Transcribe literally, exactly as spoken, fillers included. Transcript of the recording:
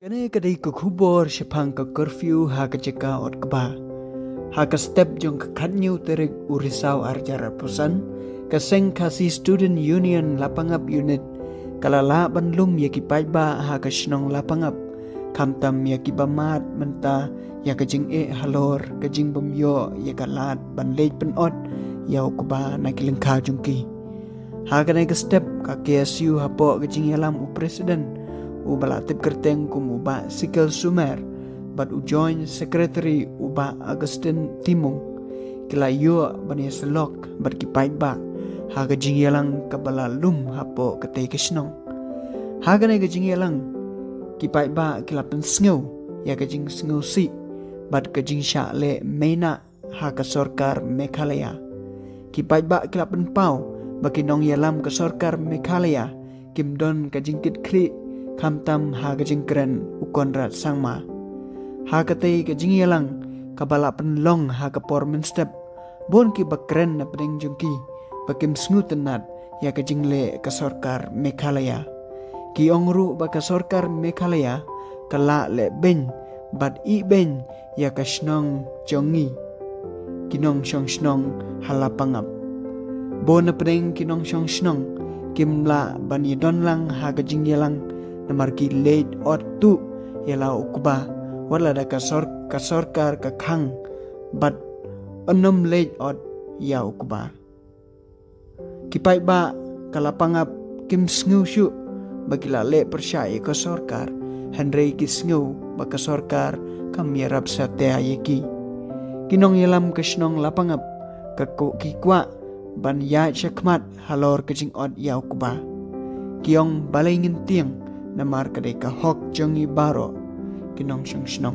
Kane ka dei ka khubor shaphang ka curfew ha ka jaka ot kba. Ha ka step jong ka khatnyiw tarik u Risaw arjar arphew san, ka Seng Khasi Student Union Lapangap Unit ka la lah ban lum ïa ki paidbah ha ka shnong Lapangap, khamtam ïa ki ba mad mynta ïa ka jingeh halor ka jingbym ïoh ïa ka lad ban leit pynot ïa u kba na ki lyngkha jong ki. Ha kane ka step ka K S U hapoh ka jingïalam u president u ba la tip kyrteng kum u Bah Sikel Sumer bad u joint secretary u Bah Augustine Timung ki la ïoh ban ïasyllok bad ki paidbah ha ka jingïalang ka ba la lum hapoh katei ka shnong. Ha kane ka jingïalang ki paidbah ki la pynsngew ïa ka jingsngewsih bad ka jingshah leh mynta ha ka sorkar Meghalaya. Ki paidbah ki la pynpaw ba ki nongïalam ka sorkar Meghalaya kim don ka jingkitkhlieh khamtam ha ka jingkren u Conrad Sangma. Ha katei ka jingïalang ka ba la pynlong ha ka por mynstep, bun ki ba kren na pdeng jong ki ba kim sngewtynnat ïa ka jingleh ka sorkar Meghalaya. Ki ong ruh ba ka sorkar Meghalaya ka lah leh beiñ bad ih beiñ ïa ka shnong jong ngi ki nongshong shnong ha Lapangap. Bun na pdeng ki nongshong shnong kim lah ban ïadon lang ha ka jingïalang namar ki leit ot tuh ïa la u kba, wat la da ka sor-, ka sorkar ka khang bad yn ym leit ot ïa u kba. Ki paidbah ka Lapangap kim sngew shuh ba ki la leh pyrshah ïa ka sorkar, hynrei ki sngew ba ka sorkar kam ïarap satia ïa ki. Ki nongïalam ka shnong Lapangap ka ku-, ki kwah ban ïaid shakhmat halor ka jingot ïa u kba. Ki ong balei ngin tieng namar ka dei ka hok jong ngi baroh ki nongshong shnong.